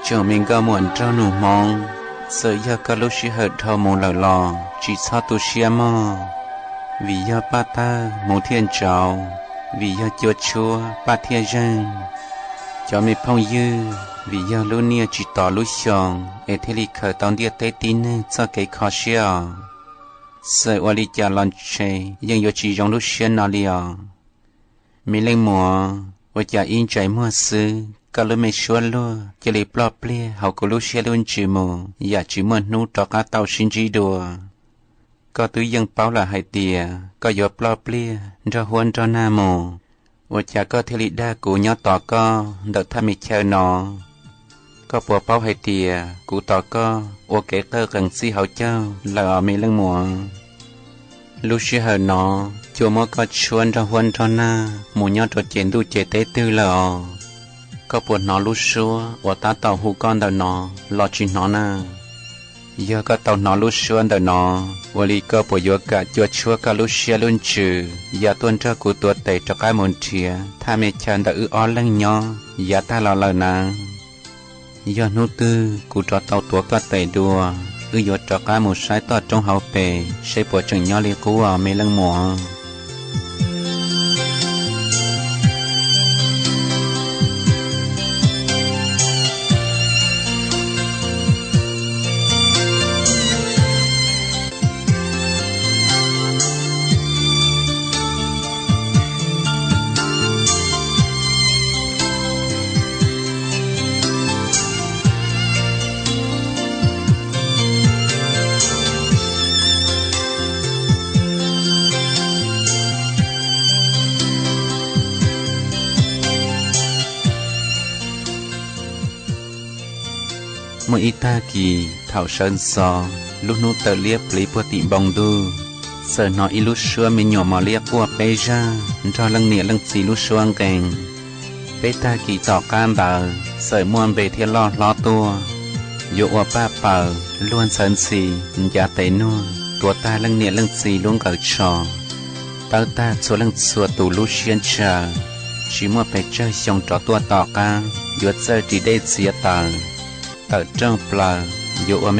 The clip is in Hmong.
Tsoom me nkauj muam nraug nus Hmoob, txawm yog koj lub sij hawm dhau mus lawm los tsis txhob tu siab mog, vim yog paj tawg hmoov thiaj ntsauv, vim yog cua tshuab paj thiaj zeeg. Cov me phooj ywg, vim yog lub niaj tsis tos lub xyoo es thiaj li khaws tau ntiaj teb tib neeg txoj kev kho siab os. Txawm ua li cas los ntshe yeej yuav tsis zoo lub siab no li os. Me leej muam, ua cas ib ntsais muag xwb koj lub me suab luag cia li ploj pliag hauv kuv lub siab lub ntsws mus yam tsis muaj hnub rov qab tau sib ntsib dua. Koj twb yeej paub lawm hais tias koj yuav ploj pliag nrog huab nrog nag mus, ua cas koj thiaj li dag kuv nyob tos koj ntawm thaj me chaw no? Koj puas paub hais tias kuv tos koj ua kev qawj qees txij hauv caug lawm os me leej muam? Lub sij hawm no cua muab koj tshuab nrog huab nrog nag mus nyob rau ces ntuj ces teb twg lawm os? Koj puas hnov lub suab uas tab tom hu koj ntawm no los tsis hnov na? Yog koj tau hnov lub suab ntawm no, ua li koj puas yuav kam cua tshuab koj lub siab lub ntsws ya tuaj nrog kuv tuav tes rov qab mus nrhiav thaj me chaw ntawm wb ob leeg nyob yav tag los lawm na? Yog hnub twg kuv rov tau tuav koj tes dua, wb yuav rov qab mus saib toj roob hauv pes seb puas tseem nyob li qub os me leej muam. Muaj ib tag kis thaum sawv ntxov, lub hnub tawm liab pliv puag tim npoo ntuj, txawm hnov ib lub suab me nyuam mos liab quaj peb zaj nrog leej niam leej txiv lub suab nqee. Peb tag kis tom qab ntawd txawm muaj npe thiab loj hlob tuaj, yuav ua paj paws luag ntxhawv ntxhi, ncav tes nuag tuav tag leej niam leej txiv lub nqaws tsho, tawb tag txhua leej txhua tus lub siab ntshaw. Tsis muaj pes tsawg xyoo rov tuaj tom qab yuav txawj ris dej txiav taws, tawm rooj plaws, yuav ua